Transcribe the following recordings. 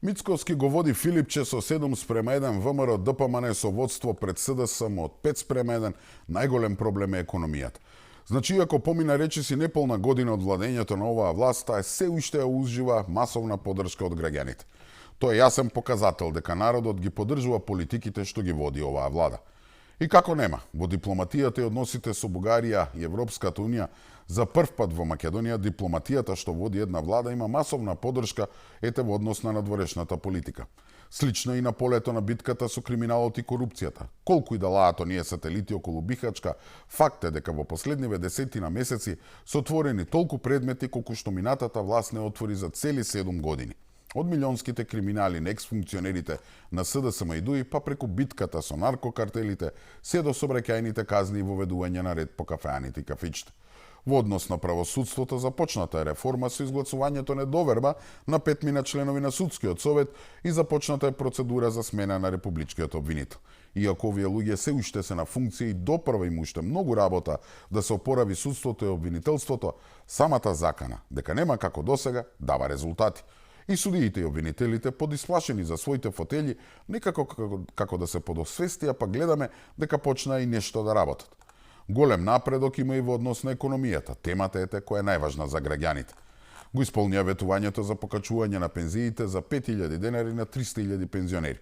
Мицковски го води Филипче со 7:1 ВМРО ДПМН со водство пред СДСМ од 5:1, најголем проблем е економијата. Значи, иако помина речиси неполна година од владењето на оваа власт, таа се уште ја ужива масовна поддршка од граѓаните. Тоа е јасен показател дека народот ги поддржува политиките што ги води оваа влада. И како нема, во дипломатијата и односите со Бугарија и Европската унија, за прв пат во Македонија дипломатијата што води една влада има масовна поддршка ете во однос на надворешната политика. Слично и на полето на битката со криминалот и корупцијата. Колку и да лаат оние сателити околу Бихачка, факт е дека во последниве десетина месеци се отворени толку предмети колку што минатата власт не отвори за цели 7 години. Од милионските криминали на екс-функционерите на СДСМ и ДУИ, па преку битката со наркокартелите, се до собраќајните казни и воведување на ред по кафеаните и кафичите. Во однос на правосудството започната е реформа со изгласувањето недоверба на 5 членови на Судскиот совет и започната е процедура за смена на републичкиот обвинител. Иако овие луѓе се уште се на функција и допрва им уште многу работа да се опорави судството и обвинителството, самата закана дека нема како досега дава резултати. И судиите и обвинителите, подисплашени за своите фотели, некако како да се подосвестија, па гледаме дека почна и нешто да работат. Голем напредок има и во однос на економијата. Темата ете која е најважна за граѓаните. Го исполнија ветувањето за покачување на пензиите за 5000 денари на 300.000 пензионери.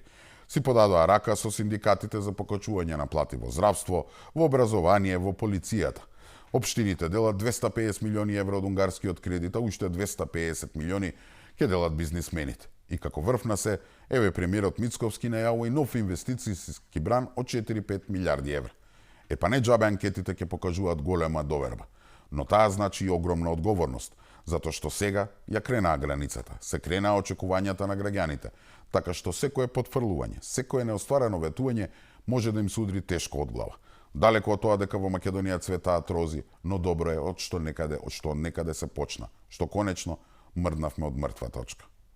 Си подадоа рака со синдикатите за покачување на плати во здравство, во образование, во полицијата. Општините делат 250 милиони евро од унгарскиот кредит, а уште 250 милиони ќе делат бизнисмените. И како врв на се, еве премиерот Мицковски најавува и нов инвестицијски бран од 4-5 милиарди евра. Па не џабе анкетите ќе покажуваат голема доверба, но таа значи и огромна одговорност, затоа што сега ја кренаа границата, се кренаа очекувањата на граѓаните, така што секое потфрлување, секое неостварено ветување може да им се удри тешко од глава. Далеко од тоа дека во Македонија цветаат рози, но добро е од што некаде се почна, што конечно мрднавме од мртва точка.